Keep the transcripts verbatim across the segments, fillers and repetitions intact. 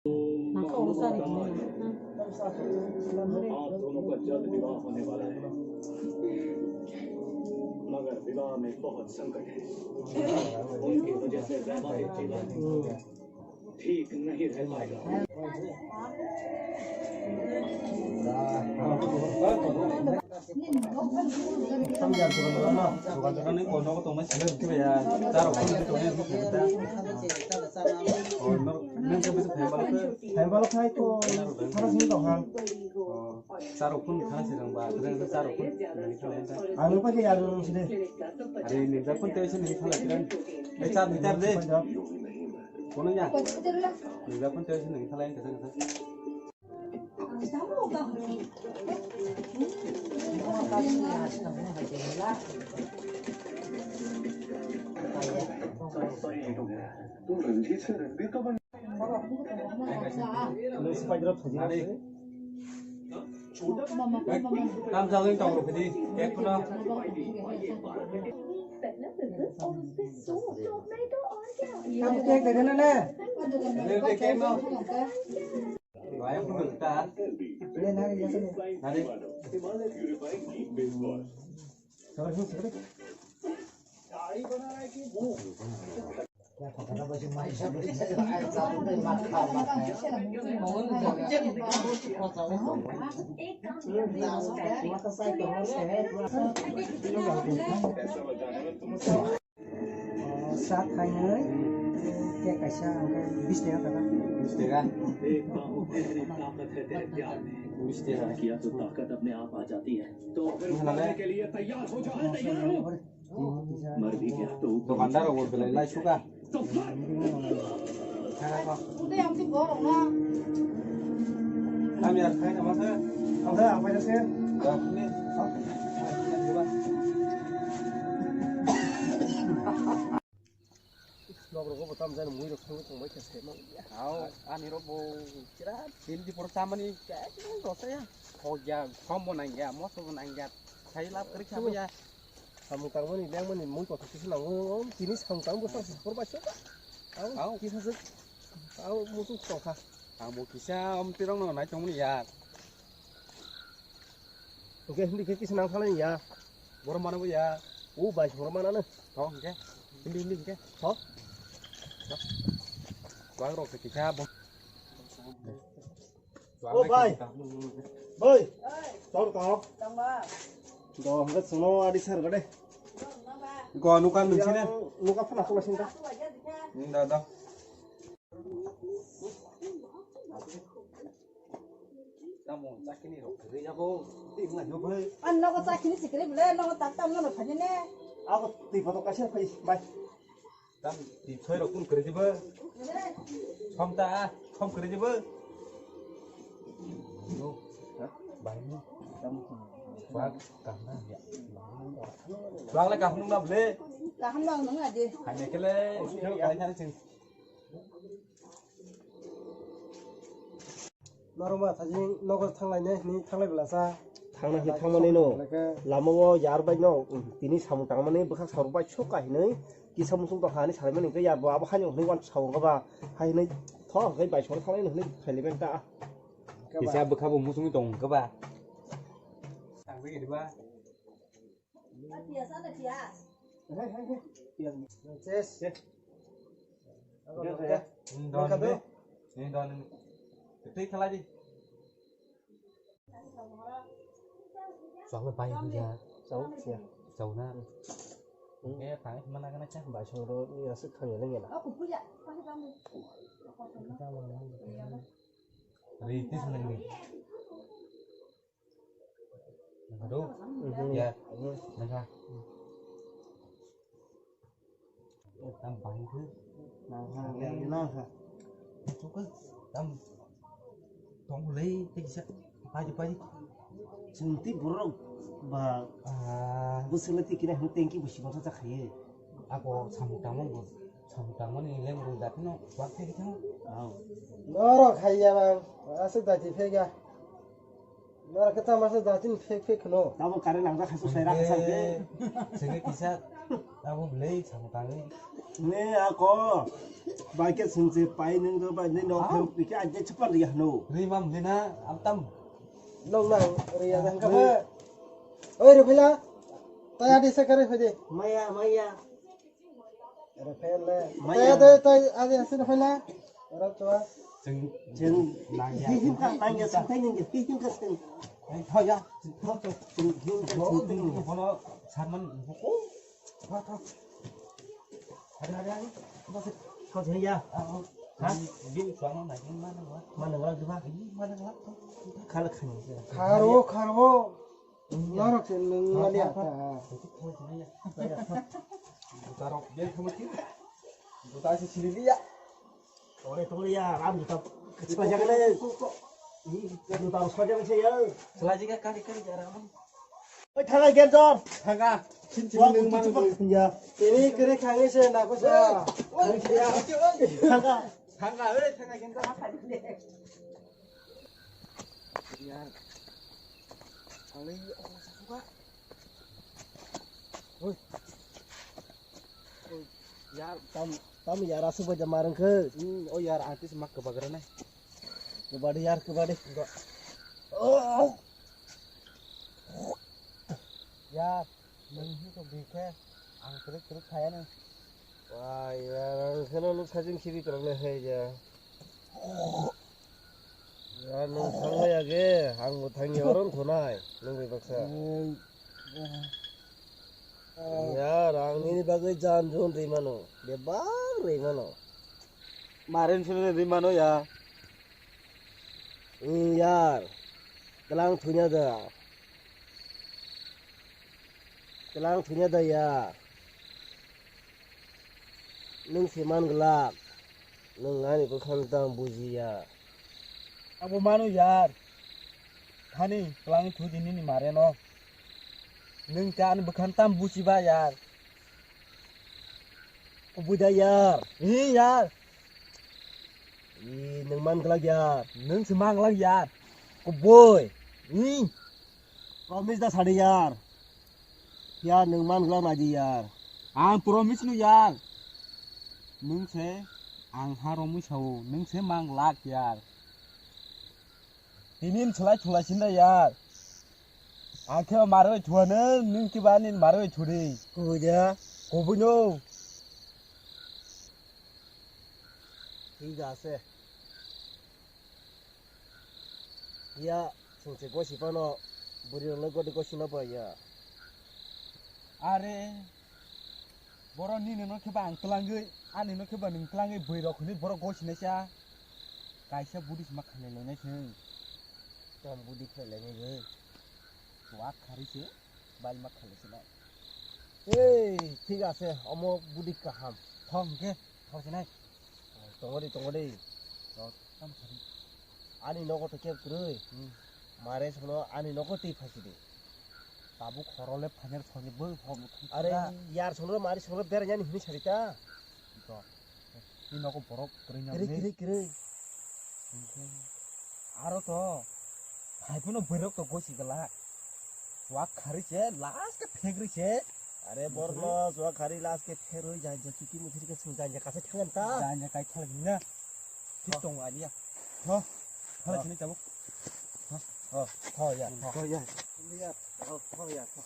Maka urusan ini. आप दोनों का जल्द विवाह होने वाला है, मगर विवाह में बहुत संकट है। उनकी वजह से वैवाहिक जीवन ठीक नहीं रह पाएगा। Ang lupa ke yaru sini. Are, ninja pun tayo sini thala kiran. Eh, chap, chap de. Kono ya? Ninja pun tayo sini thala yang kata kata. Tam jagwi tong rw phidi, ek kuno. पहला बिजनेस और उस पे सोच, तो मैं तो और क्या? Tam ek de na na. Ek de, ek de, ek de. Wai, kuno ta. Nari. Saat hai nai, kek kaisa, hwnkhe bis taka taka. Bis taka? Bis taka. किया तो ताकत अपने आप आ जाती है। तो फिर उठाने के लिए तैयार हो जाओ, तैयार हो। Mari, ya, to. Dukandar rok belai lai suka. Kami ar khai nama sa. Ang sa, apa ya, sir? Ya, ini. Nok rok bo tam jani mui rok thangwi tongbai khe se mang. Au, ani rok bo kira din di por samani khe rosaya. Khogya, khombo nangya, moso bo nangya. Sai lab kri kha ya. Samung tangmani lengmani mui kothok kisa nango. Tini samung tang bwswk se por bai se. Au, au. Kisa se. Au, muchung tongkha. Ang bo kisa om tirong no nai tongmani ya. Oke, hindi ke kisa nang khalai ya. Boro mana bo ya. O bai boro mana no. To hingke. Hindi, hindi hingke. To. Bang rok kisa bo. O bai. Bai. Tor to. Tongba. Do hingke suno adi sar gade. Go nukan nung sini. Nuka phana phana sinta. Ini dah dah. Tamo chakini rok kwrwi abo twi wngna nw bai. An nogo chakini sikiri bole nogo tak tam nono phani ne. Abo twi photo kaisa phai bai. Tam twi soi rok kun kwrwi jibo. Som ta som kwrwi jibo. No. Bai no. Tam. Bak kahna ya. Bak le kahnu na bole. Kaham na nung adi. Hanya kele. Bai na sing. Norok ma thajing nogo thanglai ne hini thanglai bwlasa. Thangna hini thangmani no. Lama o yar bai no tini samung tangmani bwkhak saruk bai sok kahinwi kisa muchung tong hani salaimani hwnkhe ya bo abo hani hwnwi wan sawung kha ba hai hwnwi tho hwnkhe bai songno thanglai hwnwi khailaibai ta. Kisa bwkha bo muchungwi tong hwnkhe ba. Tangwi khe ba. Ses. Ini don, ini don. Ketik salah di. Soalnya banyak dia. Tahu sih. Tahu na. Eh, tangis mana kena cah? Bai songro ni asik kami lagi lah. Riti seneng ni. Nangkha do? Mhm. Ya. Mhm. Nangkha. Tam bahai khe. Nangkha, nangkha. Chuka tam tong le te kisa pai pai. Chwng tei borok ba, ah, bwswk le tei kina hwn tengki bo sibang sa khaye. Ako samung tangmani bo, samung tangmani lem rw jatino wak thai khe thango. Norok hai ya bang, aswk dati phega. Norok khe tamo se dati phek phek khno. Tamo kare nang jak hai sai rak sai ke. Sege kisa Abo belai samung tangwi. Ne ako. Bai ke sungse pai nung do bai ne no. Au. Phem pike aje chupan ri hanu. Ri mam lina am tam. Nong nang ri ya dang ka ba. Oi ri phela. Taya di se kare phede. Maya maya. Ri phela. Maya. Taya de tai aje hasin phela. Ora chwa. Jeng jeng nang ya. Him ka nang ya sung tai nang ya. Him ka sung. Ai thoya. Jeng him ka sung tai nang ya. Bono sarman boko. Thok, thok. Hari, hari, hari. Thok, thok, ya. Ha? Bini suang nang nai, mana ngala? Mana ngala, duha? Mana ngala? Kala khani. Kharo, kharo. Norok se nung ngani ata. Thok, thok, ya. Buta rok, bel khama ki? Buta se sini ya. Tole, tole ya, ram juta. Kachpa jaga le. Juta kachpa jaga se ya. Selaji ka kari, kari ya ram. Oi, thanga Genjor. Thanga. Sin sin nung mang nung. Ya. Ini kere khangi se na ko sa. Oi, oi, oi. Thanga. Thanga, oi, thanga Genjor. Yar. Alai, oh, sasuka. Oi. Oi, yar. Tam, tam yar asu baja marang ke. Hmm, oh yar, artist mak kebagra nai. Kebadi yar, kebadi. Enggak. Oh. Yar, nung hi ko bikhe, ang krik krik khaya nung. Wah, yar, ang kheno nuk sajing khibi tolong le hai ya. Ya, nung thangmaya ge, ang bo thangya oron thunai, nung bai baksa. Ya, ang nini bagwi jan jun ri mano, bebak ri mano. Maren sini ri mano ya. Yar, kelang thunya da. Kelang thunya da ya. Nwng se man glak, nwng ani bwkhano tamo bujiya. Abo mano yar. Thani, twlangwi thudi nini mareno. Nwng ta ani bwkhano tamo bujiba yar. Kubui da yar. Hi yar. Ih, nwng man glak yar. Nwng se man glak yar. Kubui. Ih. Promise da sadi yar. Yar, nwng man glak naidi yar. Ang promise no yar. Nwng se ang ha romwi sao. Nwng se man glak yar. Tini ni slai thulai sinda yar. Ang khe marwi thuano, nwng kiba ani marwi thudi. Kubui da. Kubui no. Thik ase. Ya, sungse gosi pano, buri rok le godi gosi no pai ya. Are, boro nini no khe ba ang twlangwi, ani no khe ba nwng twlangwi bui rok hwnwi borok gosi naisa. Kaisa budi sima khalai lainai se. Tamo budi khalai lainai bo. Wak khari se, bal ma khalai se nai. Ei, thik ase, omo budi kaham. Thok hwnkhe, thok se nai. Tongo de, tongo de. Rok tam sari. Ani nogo to keb kwrwi. Hmm. Mare sono ani nogo twi phasi de. Tabuk horo le phaner soni bo hor muthung. Are, yar sono mari sono bera yani hini sari ta. To. Ni nogo borok kwrwi na. Kwrwi, kwrwi, kwrwi. Aro to. Hai phano borok to gosi gala. Wak khari se, last ke phegri se. Are borno, wak khari last ke pherwi janja kiki muthri ke sung janja kasa thangan ta. Janja kai thalak na. Thik tong ani ya. Tho. Tho sini tabuk. Tho. Tho ya. Tho ya. Tho ya. Tho ya. Tho.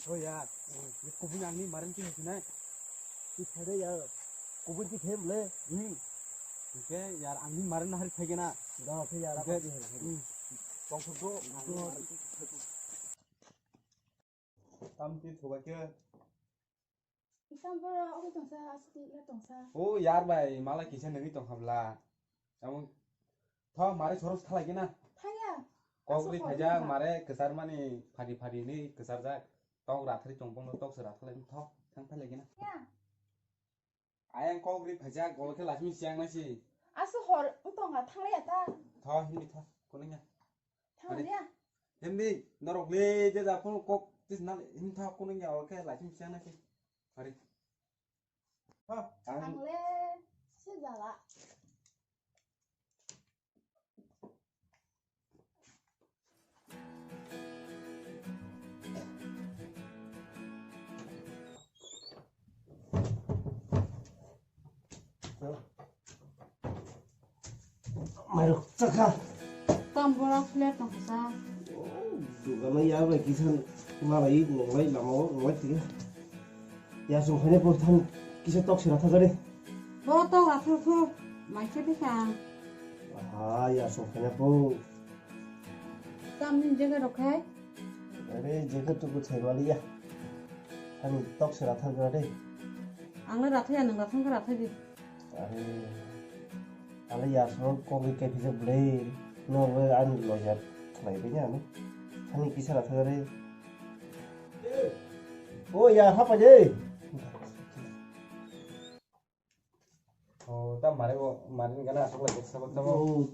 Tho ya. Kubun angni maran ki hinai. Ki thade ya. Kubun ki them le. Hmm. Oke yar angni maran hari thage na. Da oke yar. Oke. Hmm. Tong thuk do. Tamti thubai khe. Isam boro obo tongsa, aswk le tongsa. O yar bai, mala kisa nangwi tongkha bla. Tamo tho mare soros khalai khe na. Thaya. Kokri aswk phaijak, mare kwchar mani phadi phadi ni kwchar jak. Tok rathari tong bongno tok se rathalai tho, thang phalai khe na. Ya. Ayang kok ri phaijak, golo khe lachimi siang nasi. Asu hor wng tongkha, thanglaiya ta. Tho, himdi tho, kunungya. Thangmaniya. Himdi, norok le je da phone kok tis nal him tho kunungya, olo khe lachimi siang nasi. Hari. Tho, ang. Ang le se jala. Mairok chakha. Tam bora flat tong kha. Dugano ya bai kisa malai nonglai lama o nonglai tiga. Ya song khane po than kisa tok sira thajari. Bo tok athur thu mai khe bikha. Aha, ya song khane po. Tam ni jaga rok khai. Are jaga tu ko thai wali ya. Thani tok sira thajari. Ang le rathai ya, nang rathang kha rathai di. Are, ale ya, so kok ri kai phisa bwlai, no, ani loya khlai bai ya, ani. Ani kisa ra thagare. O ya, hapa je. O, ta mare o, mare ni gana asok lai, sabak tamo.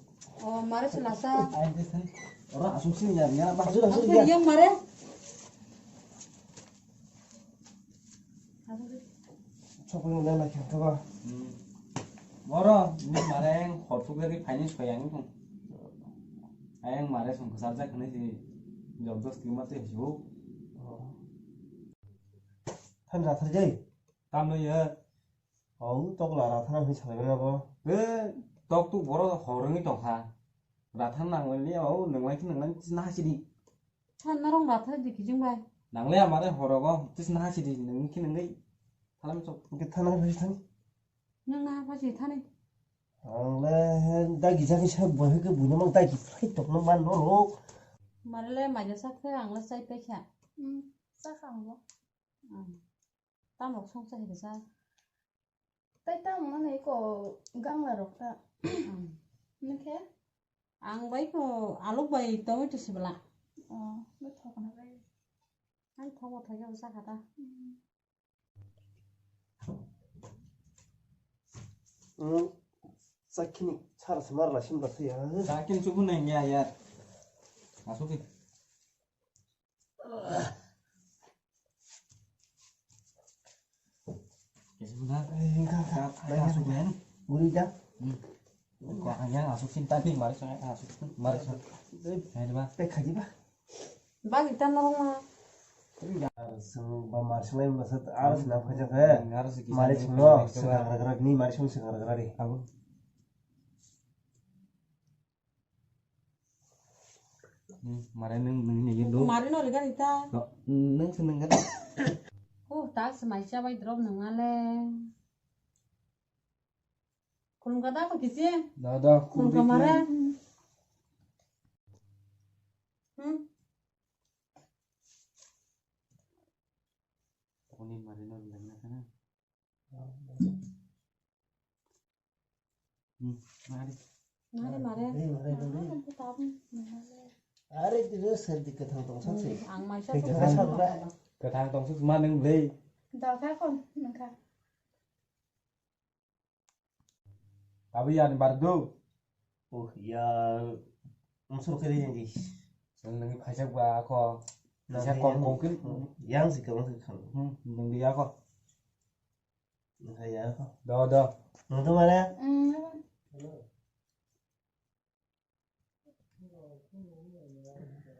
O, mare se lasa. Ora asok sin ya, ya, ba, asok, asok ya. Yang mare. Chokno le lai khe ba. Hmm. Boro, ni mareng hor thuk jagwi phaini soi ang thung. Ayang mare song kwchar jak hwnwi si jok dos tima twi hisu. Than rathar jai. Tam no ye. Au tok la rathar hwnwi salai mano bo. Be tok tu boro hor wngwi tong kha. Rathar nang le o nang lai nang lai na sidi. Than norong rathar di kijing bai. Nang le amare horogo tis na sidi nang ki nang gai. Thalam sok. Ke thana bai than. Nang na pha si thani. Ang le da gija kisa bohe ke buino mang da gi phai tok no man no ro. Mare le maja sak khe ang le chai pai kha. Hmm, sa kha ang bo. Hmm. Tamok song chai kisa. Tai tamok no nei ko gangla rok ta. Hmm. Nang khe? Ang bai ko aluk bai tomato sibla. Oh, no thok na bai. Ang thok thok ya sa kha ta. Hmm. Hmm, sakini sara samar la sim la ya. Sakini chubu nai ya ya. Asuk ki. Kesi buna. Eh, enggak, enggak. Asuk ya. Guri ja. Hmm. Ko hanya asuk sin tadi mari sana asuk mari sana. Hai ba. Pe khaji ba. Bagi tan norong ma. Sung ba mar sung lai masa aras na khaja khe. Mari sung no sung rak rak ni mari sung sung rak rak ri. Abo. Hmm, mari nung nung ni yendo. Mari no riga rita. Nung sung nung kan. Oh, tak semai siapa drop nung ale. Khulumkha da kho kisi? Da, da, khulumkha mare. Hmm. Kuni mare no bilang na kana? Hmm, mare. Mare, mare. Mare, mare, mare. Mare, mare. Are, dilo serdi kathang tong sak se. Hmm, ang maisa tong sak. Kathang tong sak ma nung le. Da kha kon nung kha. Abi yani bardu. Oh ya, masuk kiri yang di. Nang nang pajak ba ako. Bisa kong kong kin. Yang sih kamu sih kamu. Hmm, nang dia ako. Nang ya ako. Do do. Nang tu mana?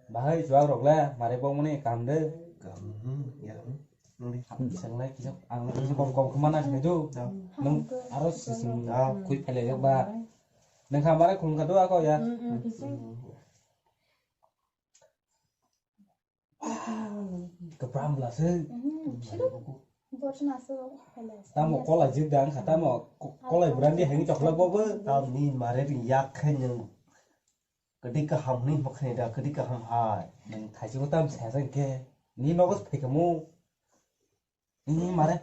Bahai chuak rok le mare bong mani kam de. Kam, hmm, ya, hmm. Nang di. Senglai kisa ang kisa kom kom kemana sini tu. Nang aro sising kui pele jak ba. Nang khamare khum kadu ako ya. Kwpram bwla se. Tamo kolai jik da wngkha, tamo kolai brandi haini chokla bobo. Tamni mare ri yak khe nwng kwdwi kaham hwnwi hwnba khani da, kwdwi kaham hai. Nwng thaichiro tam saya se hwnkhe, ni nogo se phaikhamu. Ni mare.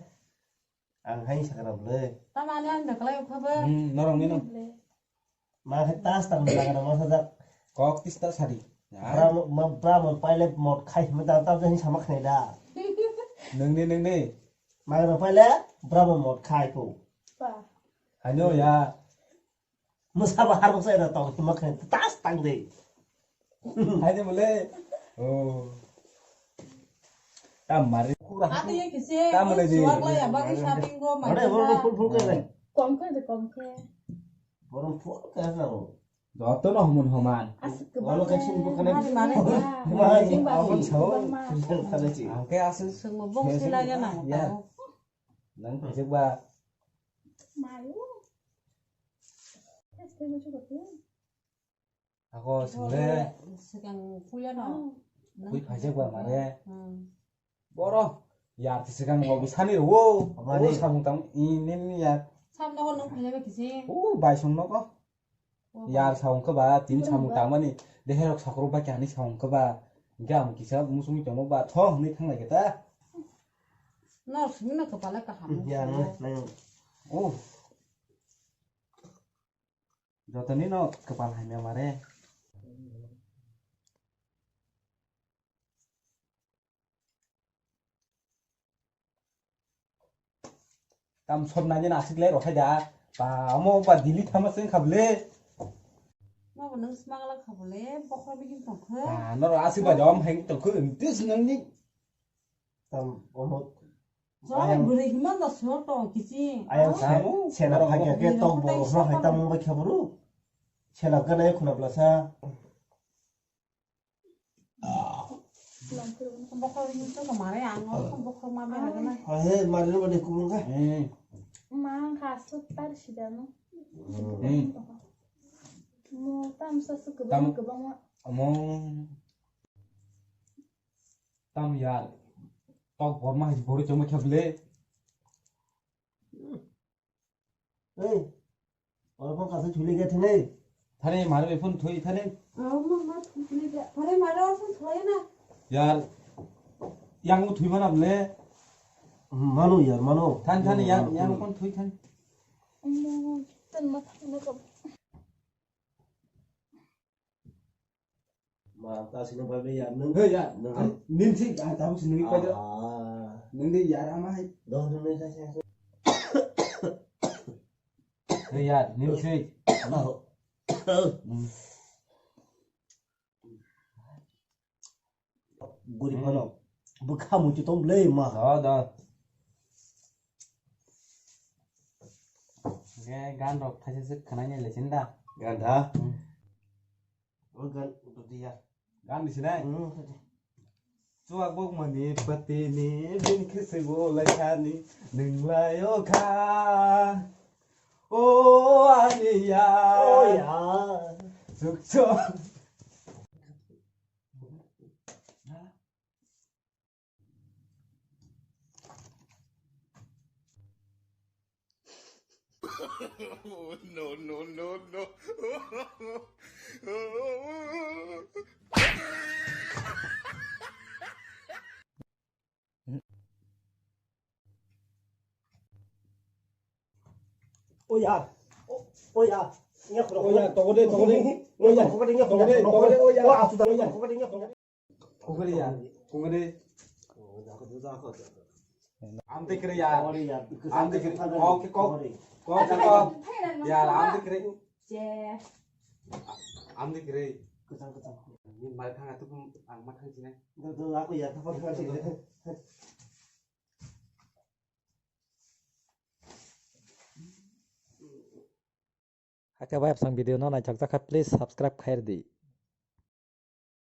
Ang hai sakra bwle. Tamani ang daklai ukha bo. Hmm, norok ni no. Ma khe tas tang dagra ma sajak. Kok tis ta sadi. Bra mo, ma bra mo paile mot khai hwnwi da tam jani sama khnai da. Nungni, nungni. Ma khe paile bra mo mot khai ko. Pa. Hano ya. Mwsa ba har bwsa eno tong hima khe tas tang de. Hai de mole. Oh. Tam mari. Ati ye kise. Tam mole de. Suwak la ya bagi shopping go mai. Ore, ore, full, full khe de. Kom khe de, kom khe. Borong full khe na ro. Joto no humun human. Asik ke. Olo khe sing bukan. Mari, mari. Mari, abon sao. Sing khale chi. Angke asu. Sing mo bong sila ya na mo. Ya. Nang pajak ba. Mayu. Este mucho que tú. Ako singre. Sikang puya no. Pui phaijak ba mare. Hmm. Boro. Yar ti sikang logi sani ro. Amani. Samung tang inin yar. Sam no nang phaijak ba kisi. O bai song no ko. Yar saung khe ba, tini samung tangmani, deherok sakrok ba khe ani saung khe ba, hingke ang kisa musungwi tongma ba, tho hwnwi thanglai khe ta. Nor simi no kwpal kaham. Ya, no, no. Oh. Jotoni no kwpal hamya mare. Tam sot nani na asik le rohai da. Ba, omo ba dili thama sing khable. Ma bo nang smagla khable, bokhra bigin tongkhe. Ba, noro asik ba jom heng tongkhe, tis nang ni. Tam, omo. Jom bwrwi hima da sor tong kichi. Ayang se, sena phagya ke tok bo rohai tam mung ba khaburu. Sena kana khuna blasa. Bokhorok ni to mare ang no bokhorok ma mera gana. He, mari no bani kubung ka. Hmm. Ma ang kha sut tar sidano. Hmm. Mo tam sa su kubung kubung ma. Amo. Tam yar. Tok borma hai bori choma kheble. Ei, oro phone kasa thuli ge thene. Thani mari phone thui thani. Amo ma thuli ge. Thani mari phone thui na. Yar, yang thui mana ble? Mano yar, mano. Than than yang yang phone thui than. Amo tan ma thang na ko. Ma, ta sini bai bai ya, nung. He ya, nung. Nin si, ah, tahu sini pai do. Ah. Nung di ya, ramai. Doh, nung ni sa sa. He ya, nin si. Guri phano. Bwkha muitu tong ble ma. Da, da. Ge gan rok thaisa se khwnai nai le sin da. Gan da. Hmm. O gan utu diya. Gan di sinai. Hmm. Chuak bok mani pati ni bin khisi bo lai khani nung lai o kha. O ani ya. O ya. Chuk chuk. No, no, no, no. Oya. O-, oya. Nya khoro. Oya, togo de, togo de. Oya, togo de, togo de, oya. Wa, asu da. Oya. Togo de, nya khoro. Kukri ya, kukri. Amte kre ya. Amte kre. Kok, kok, kok, kok. Ya, amte kre. Amte kre. Ni mai thang atu ang ma thang sini. Do, do, aku ya, apa thang sini. Hakhe bai apsang video no naithok jakha, please subscribe khair di.